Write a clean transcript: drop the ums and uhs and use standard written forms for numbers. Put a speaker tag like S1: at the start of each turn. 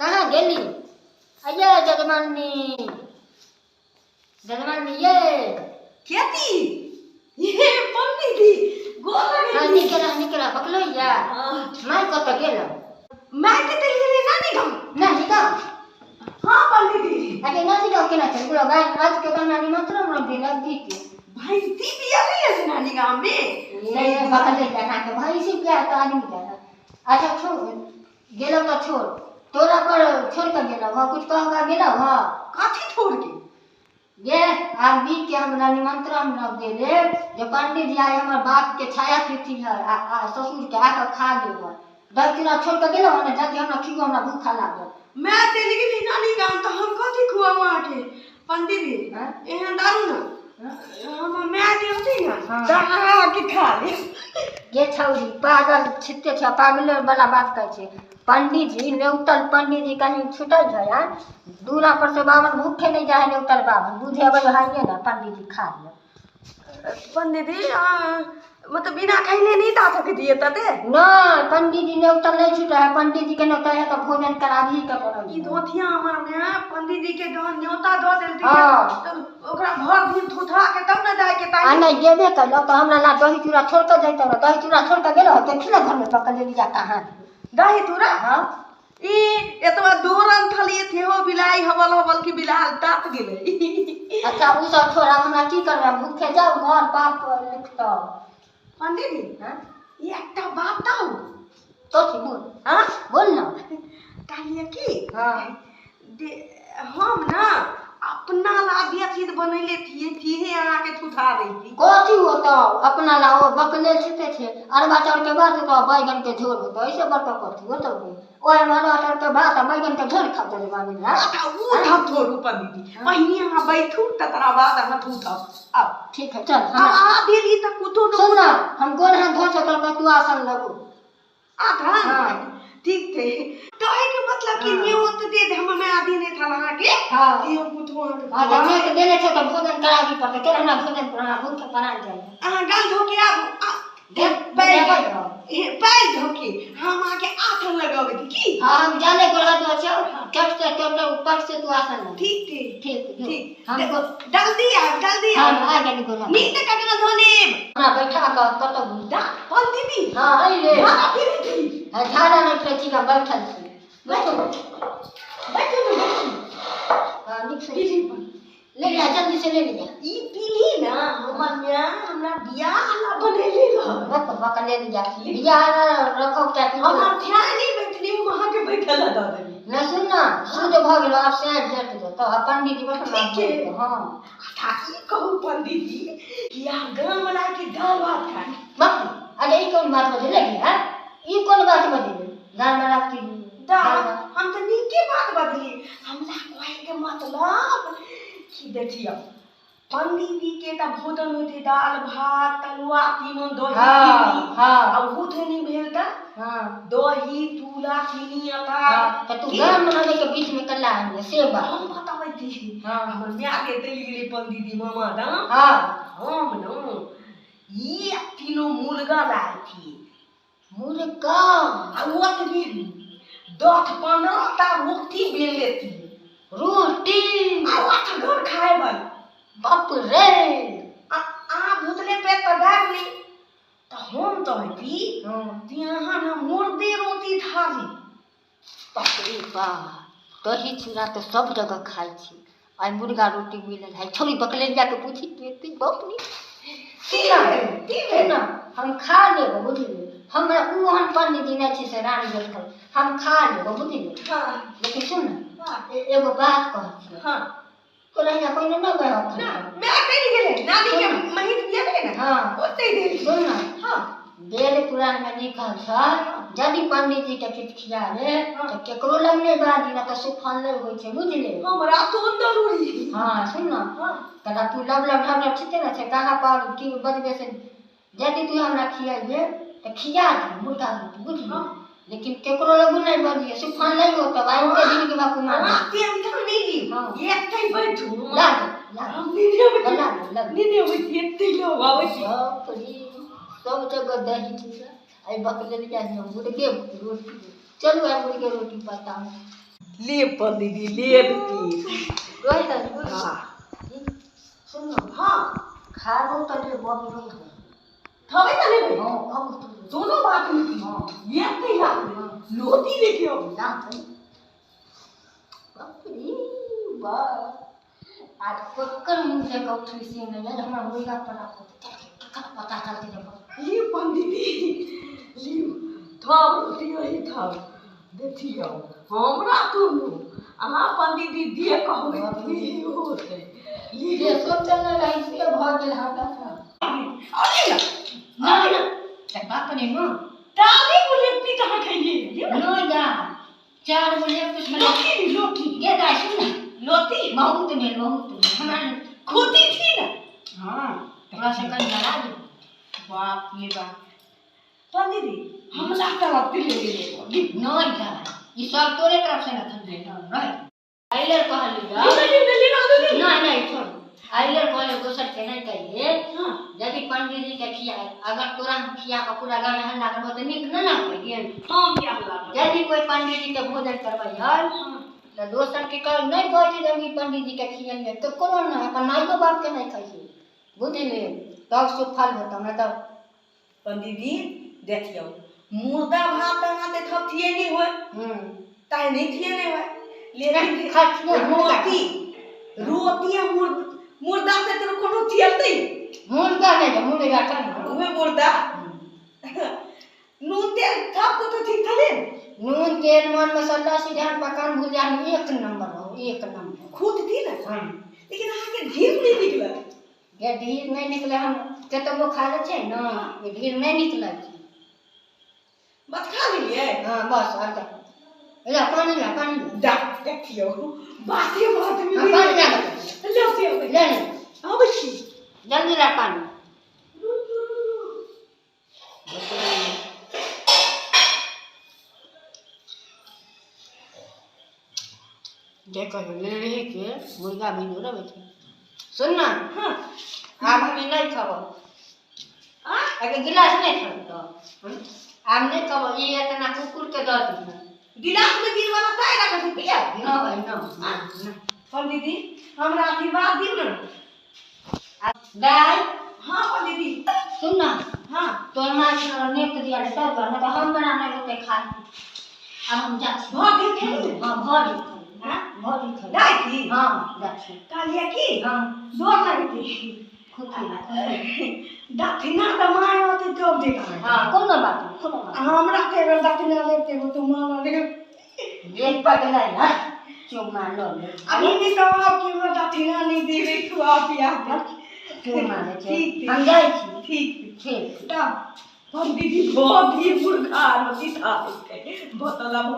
S1: कहाँ गेली अये जजमानी जजमानी ये
S2: खेती ये पंडित गोर लगे
S1: हाँ निक रह निक रह बकलो या माय कत गेल
S2: माय के चल गेलै नानी गाँव
S1: नानी गाँव
S2: हाँ पंडित
S1: अरे नानी गाँव केना चल गेलो गाय आज के गाना निमंत्रण न देलक गीत
S2: भैंसी बिया नहीं है नानी गाँव में
S1: ये बकले जाना के भैंसी बिया तो आदमी जाना अच्छा छोड़ गेलो तऽ छोड़ तोरा पर छोड़ कऽ गेलो हँ कुछ कह कऽ गेलो हँ
S2: कथी छोड़ के
S1: ये आदमी के हमरा निमंत्रण न देले जे पंडित जी आइ हमर बाप के छाया तिथि है आ, आ ससुर के आके खा लेब दक्षिणा छोड़ कऽ गेलो हँ ने जल्दी हमरा खियो हमरा भूखा लागल
S2: मैं चलि गेली नानी गाम तऽ हम कथी खुआउ अहाँके पंडित जी
S1: हँ?
S2: एहन दारू ने हमर माय के होतै ने
S1: हाँ।
S2: तऽ अहाँके खा लेब
S1: गे छौरी पागल छिते छै पागले वाला बात कहै छै पंडीजी नेउतल पंडीजी कहीं छूटल छै आँय दूरा पर से बाभन भूखे नहि जाइ है नेउतल बाभन दूधे अबै है ने पंडीजी खा लिअ
S2: पंडित जी मतलब बिना खैले नहीं जा सकती है तते
S1: नहि पंडीजी नेउतल नहि छूटै है पंडीजी के नेउतल है तऽ भोजन कराबही के पड़ल
S2: ई धोतिया हमर माय पंडित जी के जहन न्योता दऽ देलकै
S1: हाँ।
S2: तऽ ओकरा भर दिन थुथरा के तब ने जाय के
S1: आ
S2: ताहि
S1: नहि गेबे कयलक तऽ हमरा ला दही चूड़ा छोड़ कऽ जैतौ ने दही चूड़ा छोड़ कऽ गेलौ देखी ने घरमे पकड़ लेली जा कहाँ
S2: दही चूड़ा
S1: हाँ
S2: ई एतबा दोरन थलिए थेहो बिलाई हबल हबल की बिलाल तात गेलै
S1: अच्छा उ सब छोड़ आब हमरा की करबै भूखे जाउ घर पाप लिखतौ
S2: पंडित जी
S1: हाँ
S2: ई एकटा बात बताउ
S1: कथी बोल
S2: हाँ
S1: बोल ना
S2: कहलिए की
S1: हाँ
S2: दे हम ना अपना ला बेसी बनैले थिए थिहे अहाँके थुथा दै छी
S1: कथी होतौ अपना ला ओ बकले छिते छै अरबा चाउर के भात होतौ बैगन के झोर होतौ ऐसे बड़का कथी होतौ गे ओहिमे अरबा चाउर के भात आ बैगन के झोर खाओ जवानी ला
S2: अच्छा उ थप थोड़ू पंडित जी पहिने अहाँ बैठू तकरा बाद अहाँ थुथब आब
S1: ठीक है चल
S2: आब
S1: हम
S2: अहाँ देली तऽ कुतो
S1: सुन ना हम गोर हाथ धो छो तू आसन लगू
S2: आधा
S1: हाँ।
S2: ठीक थे कहे के मतलब कि
S1: हाँ।
S2: न्योत दे दे हम मैं आदि नहीं था अहाँ के
S1: हाँ।
S2: कि हम कुतो अहाँ के
S1: हाँ तऽ नेट देने छौ तऽ भोजन कराबी पड़तै चल हमरा भोजन पर हमरा भूख परान जाइए
S2: अहाँ गाल धो के आबू आ
S1: देख,
S2: पैर
S1: देबै रहो।
S2: हे, पैर धो के हम अहाँ के आठ लगाबै थी की
S1: हाँ हम जाने गोर हाथ धो छौ चट से चट ऊपर से तू आसन लग
S2: ठीक थे
S1: ठीक जो।
S2: ठीक
S1: हम
S2: जल्दी आब जल्दी
S1: हम
S2: आब
S1: आ गेली गोर हाथ
S2: नीक तऽ ककरो धो लेब
S1: हमरा बैठा कऽ कतऽ
S2: दा पन दीदी
S1: हाँ अइले
S2: झाड़ा फिरी थी
S1: हाँ, झाड़ा नहि फिरै छी हम बैठल छी बैठू
S2: बैठू ने बैठू
S1: हाँ नीक से
S2: पीढ़ी पर
S1: ले लिया जल्दी से ले लिया
S2: ई पीढ़ी ना हमर माय हमरा बियाह ला बनेले रह
S1: बक बक ले लिया बियाह रखो क्या की
S2: हमरा ध्यान नहीं बैठली हम अहाँ के बैठल ला दऽ देली
S1: न सुन ना शुद्ध भऽ गेलो आब से भेट जेतौ आ पंडीजी बैठल
S2: ठीक है।
S1: हाँ
S2: अच्छा ई कहू पंडित जी कि आब गाम वाला के दाल भात खाए
S1: बाप अरे ई कोन बात बजले गे हैं ई कोन बात बजले गाम वाला की
S2: दाल हम तऽ नीके बात बजली हमरा कहै के मतलब कि देखियौ पंडित जी के तऽ भोजन होइत है दाल भात तरुआ तीमन दही
S1: हाँ
S2: चीनी
S1: हाँ
S2: आ भूखनी भेल तऽ
S1: हाँ
S2: दही चूड़ा चीनी आटा
S1: हाँ तऽ तू गाम मनाबै के बीच में कल्ला आनि से बात
S2: हम बताबै छी
S1: हाँ
S2: हमर माय के चलि गेलै पंडित जी मामा दाम
S1: हाँ
S2: हम न एक किलो मुर्गा लायल छी
S1: मुर्गा
S2: आ ओतबी 10-15 टा रोटी बेल लेती
S1: रोटी
S2: आ ओत घर खाय बल
S1: बाप रे
S2: आ अहाँ भुतले पेट तऽ दाबि ली तऽ हम तऽ की
S1: हाँ
S2: कि अहाँ ने मुर्दे रोटी थाली
S1: बाप रे बा दही चूड़ा तऽ सब जगह खाइ छी आइ मुर्गा रोटी मिलल है छोरी बकलेरिया के पूछी के बहुत नीक
S2: की भेल की
S1: सुन
S2: भेल
S1: ना हम खा लेब बुझलियै हमरा ओ ओहन पंडीजी नहि छै से रानी बैठल हम खा लेब बुझलियै
S2: हाँ
S1: लेकिन सुन ने
S2: हाँ
S1: एगो बात कहै छियै
S2: हाँ
S1: तोरा हियाँ कोनो नहि गए
S2: ना मैं चलि गेलै नानी के महित बिया गेलै ने
S1: हाँ
S2: ओतै गेली
S1: सुन ने
S2: हाँ
S1: वेद पुराण में लिखल छै यदि पंडीजी के किछु खियाबे
S2: हाँ।
S1: तऽ केकरो लग नहि बाजी ना तऽ सुफल नहि होइ छै बुझलियै
S2: हमरा तो जरूरी
S1: हाँ सुन ने
S2: हाँ
S1: तोरा तू लब लब ढब ढब छिते ने छै कहाँ पर की बजबे से यदि तू हमरा खियाइबे तऽ खिया दे मुर्गा रोटी बुझली
S2: हाँ।
S1: लेकिन केकरो लगू नहि बजिए सुफल नहि होतौ आइ के जिनगी में कुमार
S2: अहाँ टेंशन नहि ली
S1: हाँ।
S2: एतै बैठू
S1: लाग लाग
S2: हम नीने अबै छी
S1: लाग लाग
S2: नीने अबै छी एतै लोग अबै छी
S1: बाप रे सब जगह दही चूड़ा आइ बकलेलिया हियाँ मुर्गे रोटी चलू आइ मुर्गे रोटी बताउ।
S2: ले पंडित जी ले पी।
S1: रोहि दे।
S2: हाँ।
S1: सुन न।
S2: हाँ।
S1: खाबो त ले बबी रोहि दे।
S2: थवे ना लेबे।
S1: हां खाबो तो।
S2: दोनों बात नहीं।
S1: हाँ।
S2: ये तो याद लोटी लेके आओ।
S1: ना तो बाप रे बाप, आज कोकर मुंह से कौथी से नहीं है हमरा मुर्गा पर आपको केकर पता चलते जब।
S2: ले पंडित जी ले थब रोटी वही थब देखियो हमरा तुनु अहाँ पंडित जी दिए कहबै की होतै। ले
S1: जे सोचल न रही से भ गेल हमरा से।
S2: अरे ना
S1: ना ना त बाप रे न
S2: ताली को लेपी कहाँ खाइए?
S1: न जा 4 बजे कुछ
S2: लोटी लोटी
S1: ये दा सुन ना
S2: लोटी
S1: बहुत ने बहुत ने हमरा ने
S2: खुदी थी ना।
S1: हां तोरा से कहीं लड़ा दे। बाप रे बाप
S2: पंडित जी हमरा तरफ से ले ले।
S1: न जा ई सब तोरे तरफ से न खंडे रह आइलर कहली जा।
S2: ले ले ले ले।
S1: नहीं नहीं छोड़ आइलर कहले दोसर के नहीं कहिए।
S2: हां
S1: यदि पंडित जी के खिया अगर तोरा हम खिया के पूरा गाँव में हल्ला करबो त नीक न ना कहिए।
S2: हम क्या हल्ला
S1: यदि कोई पंडित जी के भोजन करबै हन त दोसर के कह नहीं कहै छै जब पंडित जी के खियलियै तो कोनो ना अपन माइयो बाप के नहीं खाइए बुझलियै तब सुफल होता न तब।
S2: पंडित जी देखियो मुर्दा भात अहाँ ते थपथिए नहीं होय ताहे नहीं थिए नहीं होय लेकिन रोटी रोटी मुर्दा से तो कोनो थियलतै
S1: मुर्दा नहीं मुर्गा कर
S2: उहे मुर्दा नून तेल थप को तो ठीक थले।
S1: नून तेल मन मसाला सीधा पकान भुजान एक नंबर हो एक नंबर
S2: खुद थी ना।
S1: हां
S2: लेकिन अहाँ के घी नहीं निकले।
S1: ये ढीर नहीं निकले हम कतबो खा ले छै ना ये ढीर नहीं निकले छै।
S2: बस खा लेलियै।
S1: हां बस आब जा ला पानी ला पानी
S2: दा देखियो बाते बात में
S1: हां पानी ला
S2: ले ले
S1: ले
S2: आबै छी
S1: जल्दी ला पानी। देखो ले रहे के मुर्गा भी जोड़ा बैठे सुन ना।
S2: हां
S1: आब हम नहीं खाबो अगर गिलास नहीं खाबो तो आब नहीं खाबो ये इतना कुकुर के दऽ दी।
S2: गिलास में गिर वाला ताय रखा तू पिया
S1: न भाई न न।
S2: पंडित जी हमरा आशीर्वाद दिउ ना
S1: दाई।
S2: हां पंडित जी
S1: सुन ना।
S2: हां
S1: तोर माँ के नेक दिया रे तब न तो हम बना नहीं होते खा। अब हम जा छी
S2: भर दिन खेली।
S1: हां भर दिन
S2: हां
S1: भर दिन खेली
S2: दाई की।
S1: हां जा छी
S2: कहलिए की
S1: हां
S2: डर लगती दक्षिणा त माय होते तब देता।
S1: हां कोनो बात नहीं कोनो बात।
S2: हमरा के अगर दक्षिणा लेते हो तो मान ले
S1: एक पकड़ा ना चुम्मा लो ले।
S2: अभी भी तो आपकी हमरा दक्षिणा नहीं देवे खुआ पिया के
S1: चुम्मा ले
S2: ठीक
S1: हम जाइ छी।
S2: ठीक
S1: ठीक
S2: तब हम दीदी बहुत ही मुर्गा रोटी खा लेते बोतल अब हम